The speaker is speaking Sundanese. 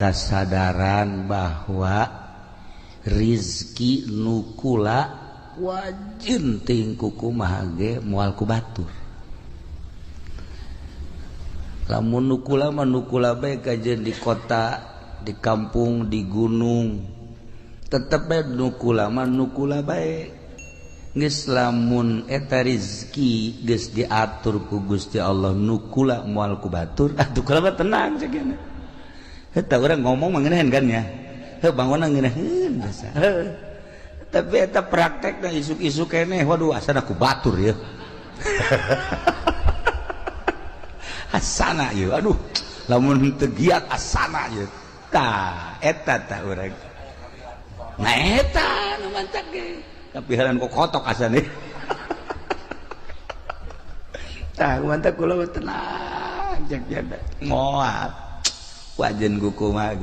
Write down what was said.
Kesadaran bahwa rizki nukula wajin ting kukumaha ge moal ku batur. Lamun nukula mah nukula bae kajen di kota, di kampung, di gunung, tetep bae nukula mah nukula bae. Geus lamun eta rizki geus diatur ku Gusti Allah nukula moal ku batur, atuh kula mah tenang cek. Eta urang ngomong mah ngeunaheun kan ya. Heuh bangunna ngeunaheun biasa. Heuh. Tapi eta praktekna isuk-isuk keneh, waduh asana ku batur ya. Asana ieu, aduh lamun teu giat asana ieu. Tah eta tah urang. Nah eta nu mantak ge. Tapi heran kok kotok asana. Tah mantak kula tenang cek moal. Wajen kuku mah.